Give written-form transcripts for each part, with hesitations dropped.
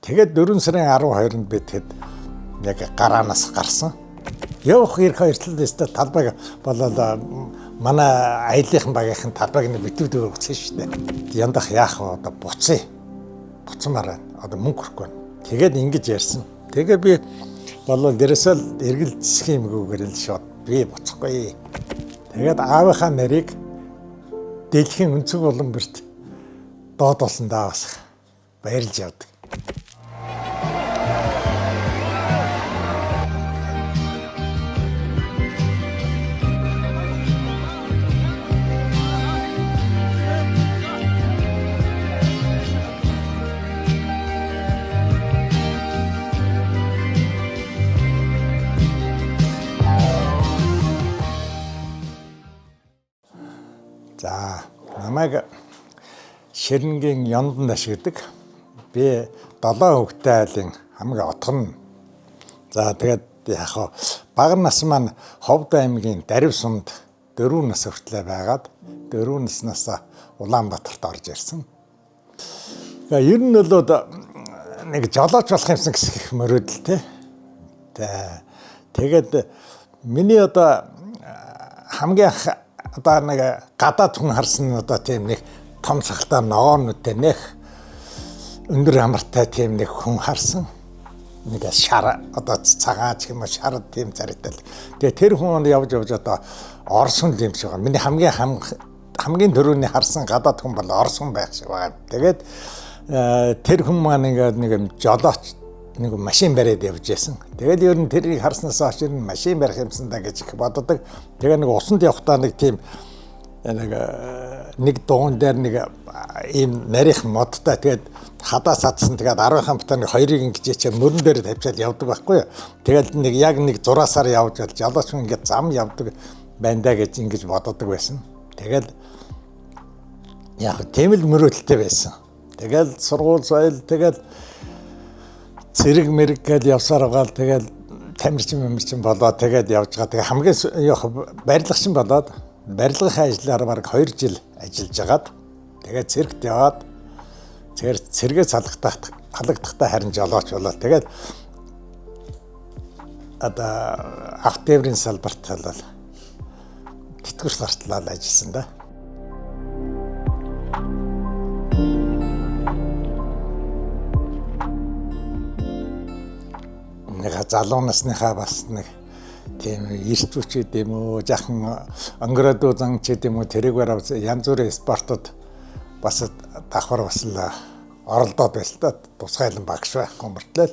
Тэгээд 4 сарын 12-нд би тэгэд яг гараанаас гарсан. Явах ирэх хоёр талд өстө талбайг болоод манай аяллахын багийнхан талбайг нэг битүүд өгсөн шүү дээ. Яндах яах вэ, одоо буцъя. Буцмаар байна. Одоо мөнгө өрөхгүй байна. Тэгээд ингэж ярьсан. Тэгээ би болол дээрээсээ л эргэлзэх юмгүйгээр л шууд би буцахгүй. Тэгээд аавынхаа нарийг дэлхийн өнцөг болон бүрт доод болсон даа бас баярлж явдаг. За, намайг Ширэнгийн Ёндон ашигдаг. Би 7 хүүхэдтэй айлын хамгийн отгон. За, тэгээд яг хаа бага нас маань Ховд аймгийн Дарив сумд 4 нас хүртлээр байгаад 4 наснаас Улаанбаатарт орж ирсэн. Тэгээ ер нь бол нэг жолооч болох юмсан гэсэн их мөрөөдөл те. Тэгээд миний одоо хамгийн анх одоо нэг гадаад хүн харсан нь одоо тийм нэг том сахалтай ногоон нүдтэй нэх өндөр хамартай тийм нэг хүн харсан. Нэг шар одоо цагаан ч юм уу шар тийм царайтай. Тэгээ тэр хүн явж явж одоо Орос хүн юм шиг байна. Миний хамгийн түрүүний харсан гадаад хүн бол Орос хүн байх шиг байна. Тэгээд тэр хүн маань ингээд нэг юм жолооч нэг машин бариад явж байсан. Тэгээд ер нь тэрийг харснаас хойш ер нь машин барих юмсан да гэж их боддог. Тэгээ нэг усанд явахдаа нэг тийм нэг дуун дээр нэг ийм нарийнх модтой тэгээд хадаа садсан, тэгээд 10 хамтаа нэг хоёрыг ингэж ячаа мөрөн дээр тавьчаал явдаг байхгүй юу. Тэгээд нэг яг нэг зураасаар явж бол жолооч хүн ингээд зам явдаг байна да гэж ингэж боддог байсан. Тэгээд яг тийм л мөрөөдөлтэй байсан. Тэгээд сургууль соёл тэгээд цэрэг мэрэг гэж явсаар байгаа л тэгээд тамирчин мэмэрчин болоод тэгээд явж байгаа. Тэгээд хамгийн яг барилгачин болоод барилгын ажлаар бараг 2 жил ажиллаж агаад тэгээд цэрэгт яваад цэргээс халагдахтаа харин жолооч болоод тэгээд одоо авто тээврийн салбарт болол тэтгэвэр зартлал ажилласан да. Нэг залуу насныхаа бас нэг тийм эрт хүч гэдэг юм уу, жахан өнгөрөөдөө зан ч гэдэг юм уу, тэрийгээр янз бүрийн спортод бас давхар бас л оролдоод байл та, тусгайлан багш байхгүй мөртлөө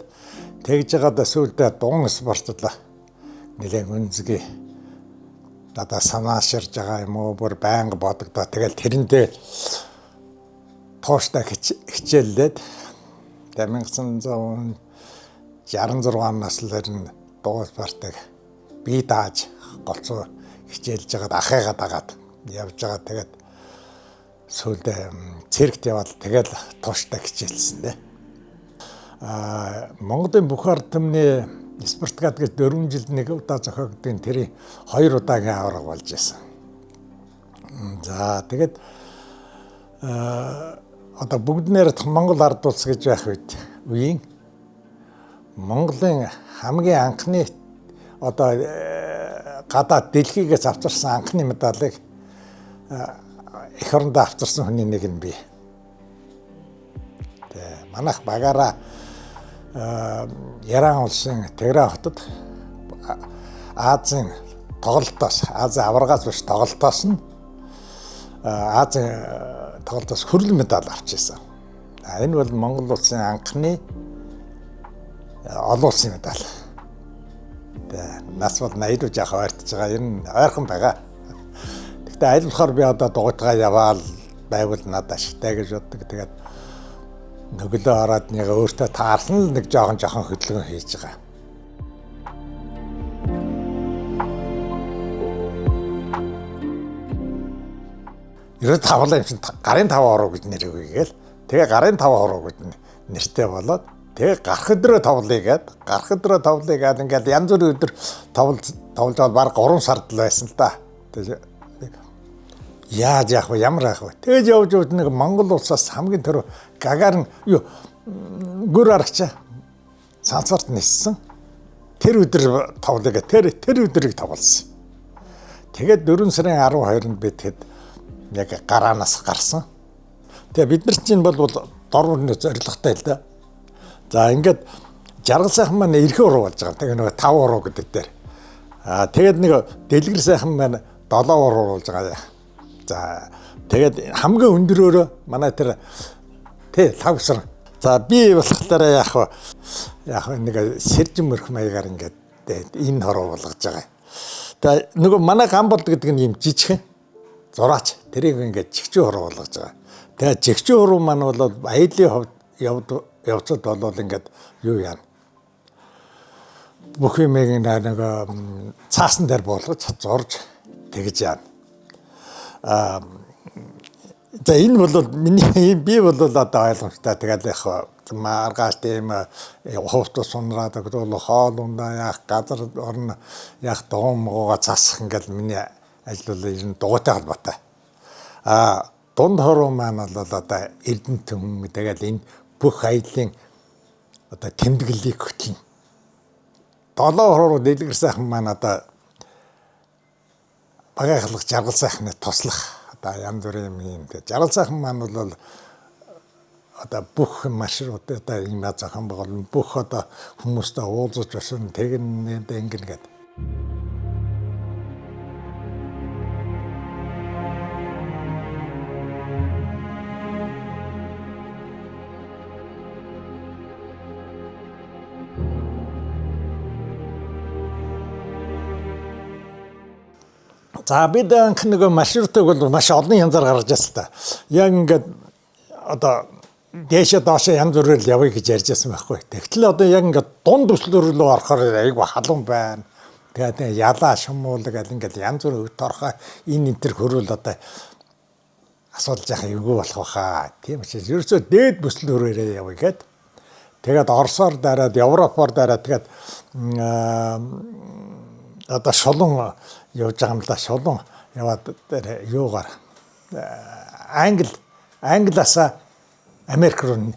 тэгж байгаад сүүлдээ дуун спортод л нэлээд үнзгий надаа санааширж байгаа юм уу, бүр байнга бодогдоо. Тэгэл тэрэндээ тууштай хичээллээд 1966 оноос л ер нь дуун спортыг бие дааж голцоо хичээлж байгаад ахыгаа дагаад явж байгаа. Тэгээд сүүлдээ цэрэгт яваад тэгэл тууштай хичээлсэн дээ. Монголын бүх ард түмний спартакиад гэж 4 жилд нэг удаа зохиогддог, тэрийн 2 удаагийн аварга болж байсан. За, тэгээд одоо бүгд нэрт Монгол ард улс гэж байх үед үеийн Монголын хамгийн анхны одоо гадаад дэлхийгээс авчирсан анхны медалийг эх орондоо авчирсан хүний нэг нь би. Тэ манайх багаараа Иран улсын Тэгран хотод Азийн тоглолтоос, Азийн аваргаас биш тоглолтоос нь Азийн тоглолтоос хүрлэн медаль авч ирсэн. Энэ бол Монгол улсын анхны олон улсын медаль. Тэ нас бол 80 руу жаахан ойртож байгаа. Ер нь ойрхон байгаа. Гэхдээ аль болохоор би одоо дугуйтгаа яваал байвал надад ашигтай гэж боддог. Тэгээд нүглөө ороод нэг өөртөө таарсан л нэг жоохон хөдөлгөөн хийж байгаа. Ерөө тавлаа юм чинь гарын 5 хороо гэж нэр өгье гээл. Тэгээ гарын 5 хороо гэж нэртэй болоод тэгээ гарах өдрөө тавлая гээд гарах өдрөө тавлая гээд ингээд янз бүрийн өдөр тавлж бол баг 3 сард л байсан л да. Тэгээ яаж яах вэ, ямар яах вэ? Тэгэж явж явж нэг Монгол улсаас хамгийн түрүү Гагарин юу Гүр арагчаа сансарт ниссэн. Тэр өдөр тоглоё гэх тэр өдрийг тоглосон. Тэгээд 4 сарын 12-нд би тэгэд яг гараанаас гарсан. Тэгээ бид нар чинь бол дор өрнө зоригтой л да. За ингээд жаргал сайхан маань эрхэн уруу болж байгаа. Тэгээ нөгөө 5 уруу гэдэг дээр. Аа тэгээд нэг дэлгэр сайхан маань 7 уруу болж байгаа. За тэгээд хамгийн өндөрөөрөө манай тэр тий лавсар. За би болохоор яг нэг сэржин мөрх маягаар ингээд энэ хороо болгож байгаа. Тэгээ нөгөө манай гамболд гэдэг нь юм жижигхэн зураач тэрийг ингээд чигчүү хороо болгож байгаа. Тэгээ чигчүү хороо маань бол аялын хувьд явцад бол ингээд юу яана. Бүх юмыг нөгөө цаасан дээр буулгаж зурж тэгж яана. Аа за энэ бол миний би бол одоо ойлгомжтой. Тэгэл яг маргааш тийм хувцас сунраад өгдөл хоол ундаа яах газар орно яах дуун мууга засах ингээл миний ажил бол ер нь дугуйтай холбоотой. А дунд хоруу маань бол одоо эрдэнэт хүн тэгэл энэ бүх аялын одоо тэмдэглэлийг хөтлөнө. Долоо хоруу дэлгэр сайхан маань одоо багийн халах жаргал сайхны туслах одоо янз бүрийн юм. Жаргал сайхан маань бол одоо бүх маршрут одоо юм зохион байгуулна бүх одоо хүмүүстэй уулзаж өсөн тэгнэ ингэнэ гэдэг. За бид анх нөгөө маршрутыг бол маш олон янзаар гаргаж байсан та. Яг ингээд одоо дээшээ доошоо янз бүрээр л явъя гэж ярьж байсан байхгүй. Тэгтэл одоо яг ингээд дунд өслөр рүү орохоор айгүй халуун байна. Тэгээд ялаа шумуулаг аль ингээд янз бүр өт орохоо энэ энэ төр хөрвөл одоо асуудал жаахан эвгүй болох байхаа. Тийм учраас ерөөсөө дээд бүслүүрээрээ явъя гэд. Тэгээд Оросоор дараад, Европоор дараад тэгээд одоо шулуун явж байгаа юм л да. Шулуун яваад тэр юугаар Англиасаа Америк руу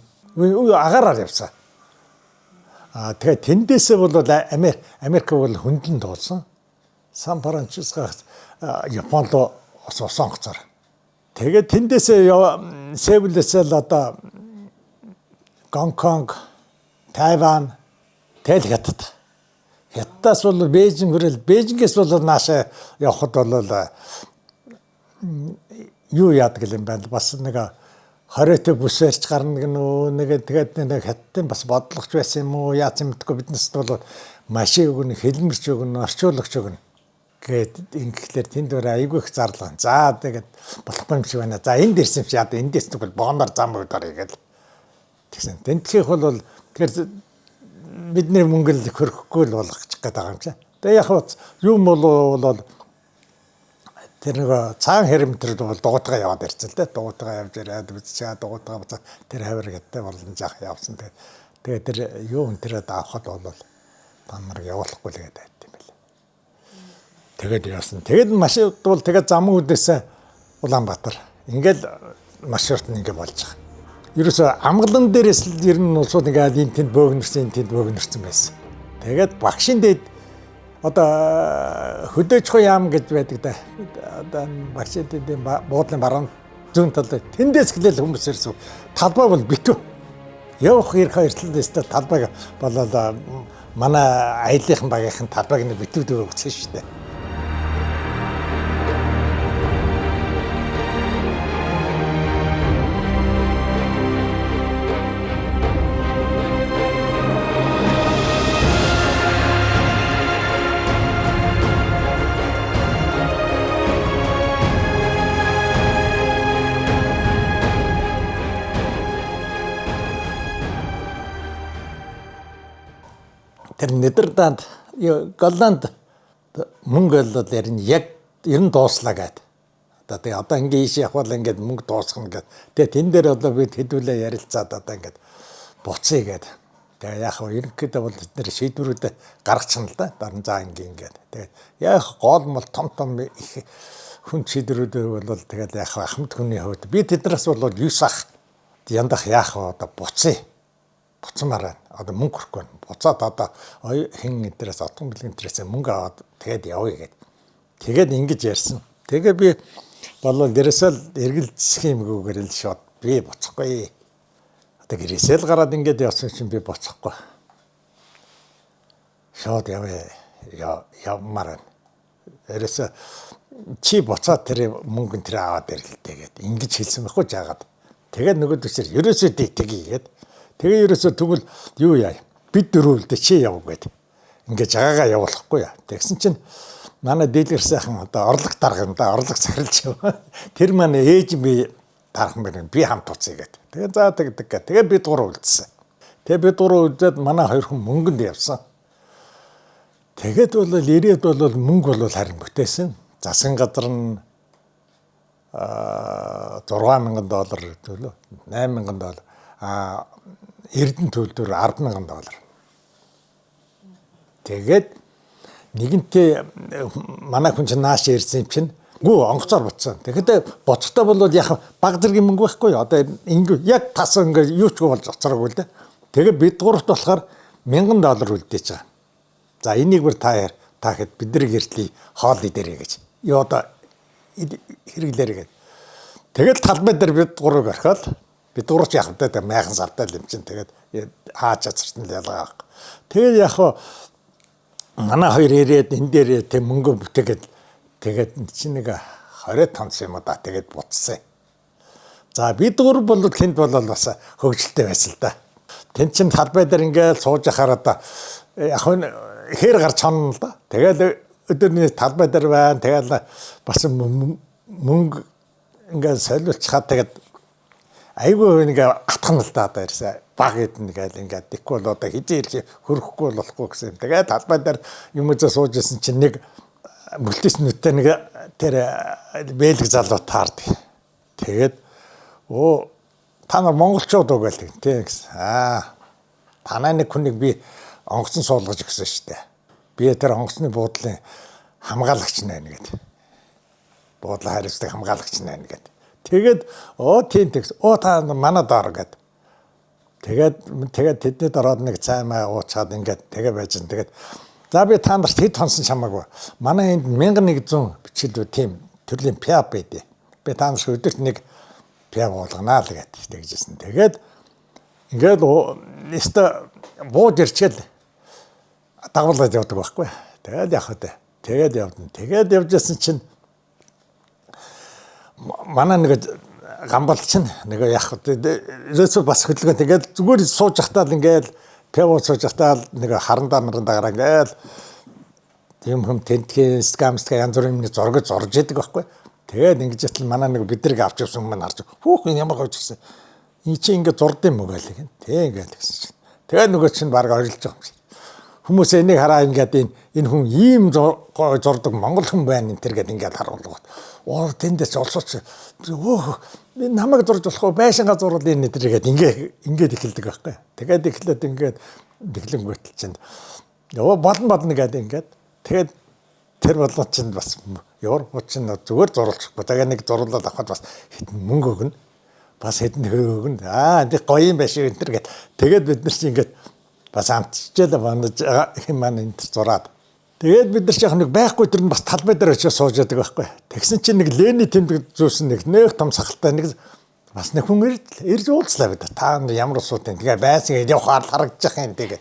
агаараар явсан. Аа тэгээд тэндээсээ бол Америк бол хөндлөн туулсан. Сан Францискоос Япон руу усан онгоцоор. Тэгээд тэндээсээ Сеулээс л одоо Гонконг, Тайван, тэгэл Хятад. Хятадаас бол Бээжин хүрэл Бээжингээс бол наашаа явхад бол юу яадаг юм байна. Бас нэг 20-т бүсээрч гарна гэнэ нэг тэгээд нэг Хятадын бас бодлогоч байсан юм уу яац юм мэдгүй биднест бол машин өгнө, хэлмэрч өгнө, орчуулагч өгнө гээд ингэхлээр тэнд өөр айгүй их зарлага. За тэгээд болохгүй юм шиг байна. За энд ирсэн юм чи яа эндээс тэгвэл бооноор зам өгд орё гэл. Тэгсэн. Тэнтхийх бол тэгэхээр бидний мөнгө л хөрөхгүй л болгочих гээд байгаа юм чи. Тэгээ яг юм бол тэр нэг цагаан хэрэмтэр бол дугуйтгаа яваад ирсэн л дээ. Дугуйтгаа явж ирээд үзчихээ дугуйтгаа буцаа тэр хавар гэдэг болон жаах явсан. Тэгээ тэр юу энэ тэрээд авахд бол та нарыг явуулахгүй л гэдэг байт юм байна. Тэгээд явсан. Тэгээд машин бол тэгээд замун үдээсээ Улаанбаатар. Ингээл маршрут нь ингээ болж байгаа. Ерөөсөө амгалан дээрээс л ер нь улсууд ингээд энэ тэнд бөөгнөрсөн, энэ тэнд бөөгнөрсөн байсан. Тэгээд багшийн дээд одоо хөдөөжхөө яам гэж байдаг да. Одоо багшийн дэдийн буудлын баруун зүүн талд тэндээс гэлэл хүмүүс ирсэн. Талбай бол битүү. Явах ирэх хоёр талд өстө талбайг болоод манай аяллахын багийнхан талбайг нь битүү өгсөн шүү дээ. Тэр Нидерланд, Голланд мөнгө бол ер нь яг ер нь дууслаа гэд. Одоо тэгээ одоо ингээ ийш явхвал ингээд мөнгө дуусгана гэд. Тэгээ тэн дээр одоо бид хэдүүлээ ярилцаад одоо ингээд буцъя гэд. Тэгээ яг хав ерөнхийдөө бол тэд нэр шийдвэрүүдээ гаргачихна л да. Дараа нь за ингээ ингээд. Тэгээ яг гол мол том том их хүн шийдвэрүүдээ бол тэгээд яг ахмад хүний хувьд би тэднээс бол 9 ах яндах яах вэ одоо буцъя. Буцмаар байна. Одоо мөнгө өрөхгүй байна. Буцаад одоо хэн энтерээс отгон бэлгэн энтерээс мөнгө аваад тэгээд явъя гэд. Тэгээд ингэж ярьсан. Тэгээ би болол дээрээсээ л эргэлзэх юмгүйгээр л шууд би буцахгүй. Одоо гэрээсээ л гараад ингэж явсан чинь би буцахгүй. Шууд явъя. Явмаар байна. Ерөөсө чи буцаад тэр мөнгө тэр аваад ирэлтэй гэд ингэж хэлсэн байхгүй жаагаад. Тэгээд нөгөөд үсэр ерөөсөө тэгье гэд. Тэгээ ерөөсөө тэгвэл юу яа. Бид дөрөвлдөө чи яв гэд. Ингээд жагаагаа явуулахгүй яа. Тэгсэн чинь манай дийлгэр сайхан одоо орлог дарга юм да, орлог захирлж яв. Тэр маань ээж би дархан байна. Би хамт уцъя гэд. Тэгээ за тэгдэг гэ. Тэгээ бид гурав үлдсэн. Тэгээ бид гурав үлдээд манай хоёр хүн мөнгөнд явсан. Тэгээд бол ирээд бол мөнгө бол харин бүтээсэн. Засгийн газар нь 6000 доллар төлөө 8000 доллар, а Эрдэнэ төлдөр 100000 доллар. Тэгээд нэгэнтээ манай хүн чинь нааш ирсэн юм чинь гүү онгоцоор буцсан. Тэгэхдээ буцахтаа бол яг баг зэргийн мөнгө байхгүй. Одоо ингээ яг тас ингээ юу ч болж оцроогүй л дээ. Тэгээд бид гуравт болохоор 1000 доллар үлдээж байгаа. За энийг бүр та та хэд бидний гэртли хоол идэрэй гэж. Юу одоо хэрэглээрэй гэж. Тэгэл талбай дээр бид гурыг орхиод бид гурав ч яг тэ майхан савтай л юм чинь тэгээд хаач цацарсан л ялгаа байхгүй. Тэгээд яг хуу манай хоёр ирээд энэ дээр тэг мөнгө бүтээгээд тэгээд чинь нэг 20 тонц юм да тэгээд буцсан. За бид гурав бол тэнд бол бас хөгжилтэй байсан л да. Тэнд чин талбай дээр ингээл сууж ахаар одоо яг хээр гарч хонно л да. Тэгэл өдөрний талбай дээр байна. Тэгэл бас мөнгө ингээд солиулчихад тэгээд айгүй ингээ атгана л да одоо ирсэн. Баг идэнэ гээл ингээд тэггүй бол одоо хизээ ирэх хөрөхгүй болохгүй гэсэн юм. Тэгээд талбай дээр юм үзээ сууж исэн чинь нэг мөлтөс нүдтэй нэг тэр бэлэг залуу таардаг. Тэгээд оо та нар монголчууд уу гээл тийм гэсэн. Аа танай нэг хүнийг би онгоцон суулгаж өгсөн шүү дээ. Би тэр онгоцны буудлын хамгаалагч нэ гэдэг. Буудлын хариуцдаг хамгаалагч нэ гэдэг. Тэгээд оо тийм тэгс. Оо та манай доор гэд. Тэгээд тэгээд тэднийд ороод нэг цай маа уучаад ингээд тэгээ байж гэн. Тэгээд за би та нарт хэд хонсон чамаагүй. Манай энд 1100 бичил тийм төрлийн пиап байдیں۔ Би та нарт өдөрт нэг пиап уулганаа л гэд тэгжсэн. Тэгээд ингээд өстө бууж ирчээл дагуулаад явдаг байхгүй. Тэгээд явах вэ. Тэгээд явдна. Тэгээд явж исэн чинь манай нэг гамбал чинь нэг яг ерөөсөө бас хөдөлгөөн тэгээд зүгээр сууж захтаа л ингээд пиво сууж захтаа л нэг харандаа марандаа гараа ингээд юм хүм тентхийн скамска янз бүрийн юмны зураг зурж идэг байхгүй. Тэгээд ингэж ятал манай нэг бидрийг авч явсан хүмүүс харж хүүх энэ ямар гоё гэсэн. Энэ чи ингээд зурд юм уу гээл. Тэг ингээд гэсэн чинь. Тэгээд нөгөө чинь баг орилж байгаа юм шиг. Хүмүүс энийг хараа ингээд энэ хүн ийм гоё зурдаг монгол хүн байна энэ төр гээд ингээд харуулгууд. Оо тэндээс олсооч өө би намайг зурж болох уу байшингаа зурвал энэ төр гээд ингээд эхэлдэг байхгүй. Тэгээд эхлээд ингээд тэглэнгүүтэл чинь ёо болно болно гээд ингээд тэгээд тэр болгон чинь бас Европ чинь зүгээр зурлахгүй. Тэгээ нэг зурлаад авахад бас хэдэн мөнгө өгнө. Бас хэдэн төгрөг өгнө. Аа энэ гоё юм байна шүү энэ төр гээд тэгээд бид нар чинь ингээд бас амтчихдээ бандаж хэм маань энэ төр зураад. Тэгээд бид нар ч яг нэг байхгүй тэр нь бас талбай дээр очиж сууж яадаг байхгүй. Тэгсэн чинь нэг Лени тэмдэг зүүсэн нэг нөх том сахалтай нэг бас нэг хүн ирж уулзлаа бид. Та ямар улсууд юм. Тэгээ байсан явахаар харагдчих юм тэгээ.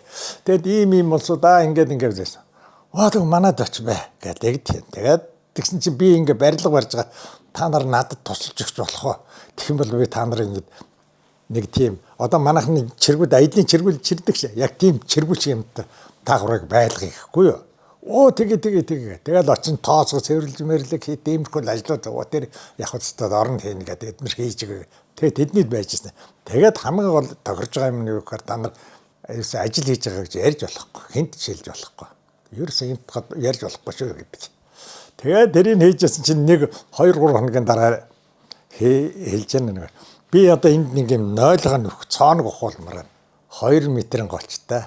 Тэгээд ийм ийм улсуудаа ингээд ингээд байсан. Оо тэг манад очив бэ гэдэг. Тэгээд тэгсэн чинь би ингээд барилга барьж байгаа. Та нар надад тусалж өгч болох уу? Тэгэх юм бол би та нарын ингээд нэг тийм одоо манайхны чиргүүд аялын чиргүүл чирдэг шээ. Яг тийм чиргүүл шиг юмтай та гурыг байлгах гэхгүй юу? Оо тэгээ тэгээ тэгээ. Тэгэл очин тооцоо цэвэрлж мэрлэг хий тиймэрхүү ажлууд оо тэр яг хэвээр орон хийнэ гэдэг эднэр хийж байгаа. Тэгээ тэднийд байж гисэн. Тэгээд хамгийн гол тохирж байгаа юм нь юу гэхээр та нар ерөөсөө ажил хийж байгаа гэж ярьж болохгүй. Хинт шилж болохгүй. Ерөөсөө энт ярьж болохгүй шүү гэдэг. Тэгээд тэрийг хийжсэн чинь 1 2 3 хоногийн дараа хэлж яана нэг. Би одоо энд нэг юм нойлгоо нөх цооног ухуулмаар байна. 2 метрийн голчтой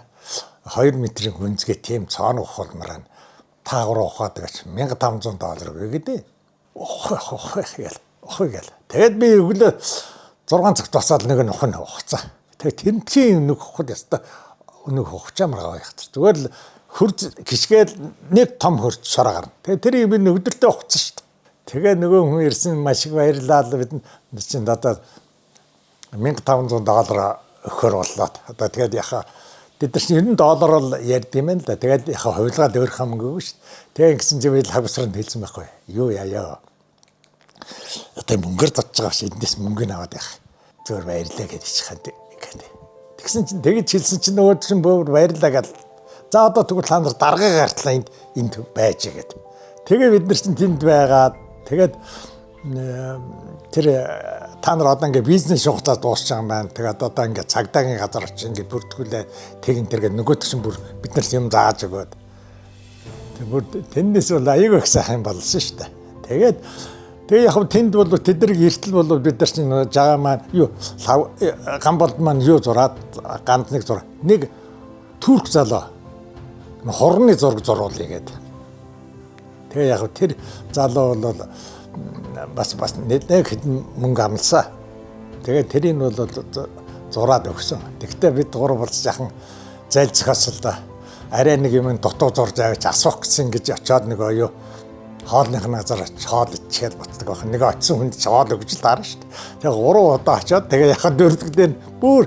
2 метрийн хүнзгээ тийм цооног ухуулмаар байна. Та гурав ухаадаг гэж 1500 доллар өгье гэдэг. Ухах ухах гээл. Ухах гээл. Тэгээд би өглөө 6 цагт босоод нэг нь ухна ухцаа. Тэгээ тэмдгийн нэг хохол яста нэг хохчаамар гоё хацар. Зүгээр л хөрз гიშгээл нэг том хөрз шороо гарна. Тэгээ тэрийг би өдөртөө ухцсан шүү дээ. Тэгээ нөгөө хүн ирсэн маш их баярлалаа л бид чинь одоо 1500 доллар өгөхөр боллоо. Одоо тэгээд яхаа бид нар чинь 90 доллар бол ярьд юм л да. Тэгээд яхаа хувилгаад өөрөх юм гээгүй шүү дээ. Тэгээ ингэсэн чинь би л хагсранд хэлсэн байхгүй. Юу яа яа. Одоо мөнгөөр зодж байгаа биш эндээс мөнгө нь аваад явах. Зүгээр баярлалаа гэж ичих гэдэг. Тэгсэн чинь тэгж хэлсэн чинь нөгөө чинь бөөр баярлалаа гэл. За одоо тэгвэл та нар даргаа гартлаа энд энд байж гээд. Тэгээ бид нар чинь тэнд байгаад тэгээд тэр та нар одоо ингээ бизнес шугацаа дуусч байгаа юм байна. Тэгээд одоо ингээ цагдаагийн газар очиж ингээ бүртгүүлээ тэгин тэргээ нөгөөт чинь бүр бид нарт юм зааж өгөөд. Тэг бүр тэндээс бол аяг их сайхан болсон шүү дээ. Тэгээд тэгээ яг тэнд бол тэднийг эртэл бол бид нар чинь жагаа маань юу гамболд маань юу зураад ганц нэг зур. Нэг турк залуу хорны зураг зуруулъя гэдэг. Тэгээ яг тэр залуу бол бас бас нэг хэдэн мөнгө амласан. Тэгээ тэрийг бол зураад өгсөн. Тэгтээ бид гурав болц жахан зайлцхаас л да. Арай нэг юм дутуу зурж аваач асуух гэсэн гэж очиод нөгөө юу хоолных нь газар очиж хоол ичгээд буцдаг байх. Нэг очисон хүнд ч хоол өгч л дараа шүү дээ. Тэгээ гурав удаа очиод тэгээ яхад дөрөвдөгдөө бүр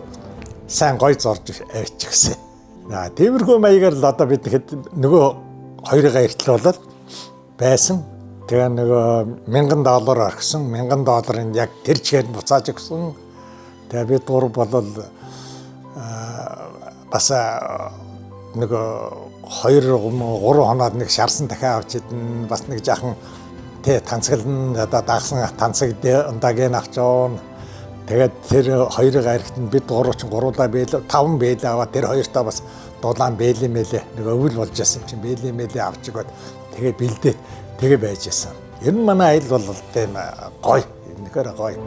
сайн гой зурж авчихсан. За тиймэрхүү маягаар л одоо бид хэд нөгөө хоёрыгаа эртэл болол байсан. Тэгээ нөгөө 1000 доллар орхисон. 1000 долларын яг тэр чигээр нь буцааж өгсөн. Тэгээ бид гурав болол бас нөгөө 2 3 хоноод нэг шарсан дахиад авч идэн бас нэг жаахан тэ танцгалн одоо дагсан танцаг ундагийн авч явна. Тэгээд тэр хоёрыг архит нь бид гурав чинь гуруулаа бээл таван бээл аваад тэр хоёртоо бас дулаан бэлийн мэлээ нэг өвөл болж ясан юм чинь бэлийн мэлээ авч өгөөд тэгээ бэлдээ тэгээ байж ясан. Ер нь манай аялал бол тийм гоё. Үнэхээр гоё.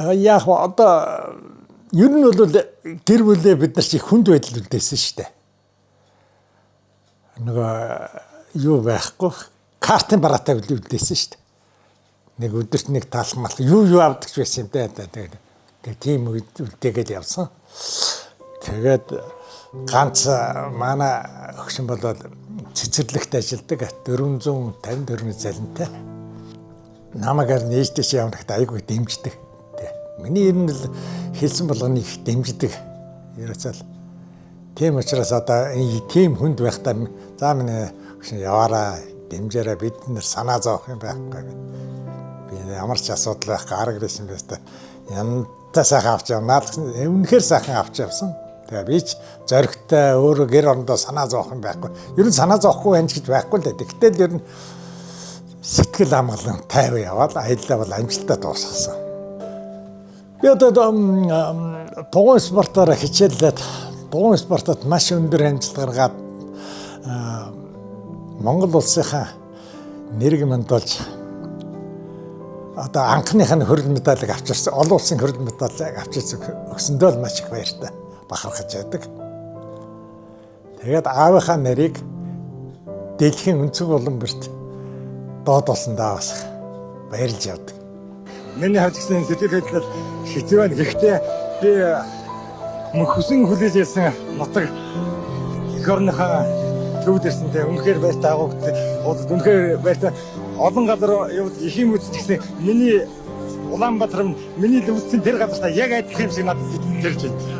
Яг одоо ер нь бол гэр бүлээ бид нар чи хүнд байдал үлдээсэн шүү дээ. Нөгөө юу байхгүй картын бараатай үлдээсэн шүү дээ. Нэг өдөрт нэг талмал юу юу авдаг ч байсан юм дээ. Тэгээд тийм үлдээгээл явсан. Тэгээд ганц манай өгшин болоод цэцэрлэгт ажилладаг 454 залинтай. Намайг харин ээжтэй чи явна гэхэд айгүй дэмждэг. Миний ер нь л хэлсэн болгоны их дэмждэг. Ерөөсөө л тийм учраас одоо тийм хүнд байхдаа за миний өгшин яваараа дэмжээрэй бид нар санаа зовох юм байхгүй. Би ямар ч асуудал байхгүй арга ирсэн байх та. Янтаа сайхан авч явнаа л гэсэн. Үнэхээр сайхан авч явсан. Тэгээ би ч зоригтой өөрөө гэр орондоо санаа зовох юм байхгүй. Ер нь санаа зовхгүй байх гэж байхгүй л дээ. Тэгтэл ер нь сэтгэл амгалан тайван яваад аяллаа бол амжилттай дуусгасан. Би одоо дугуйн спортоор хичээллээд дугуйн спортод маш өндөр амжилт гаргаад Монгол улсынхаа нэрийг мандуулж одоо анхных нь хөрөл медалийг авчирсан, олон улсын хөрөл медалийг авчирсан өгсөндөө л маш их баяртай бахархаж байдаг. Тэгээд аавынхаа нэрийг дэлхийн өнцөг булан бүрт дуудулсандаа бас баярлж явдаг. Миний хувьд гэсэн сэтгэл хөдлөл хэцүү байна. Гэхдээ би мөхсөн хүлээж ирсэн нутаг эх орныхаа төвд ирсэнтэй үнэхээр баяртай агуулт үнэхээр баяртай. Олон газар явд их юм үзсэн гэсэн миний Улаанбаатар миний л үзсэн тэр газартай яг адилхан юм шиг надад сэтгэл төрж байна.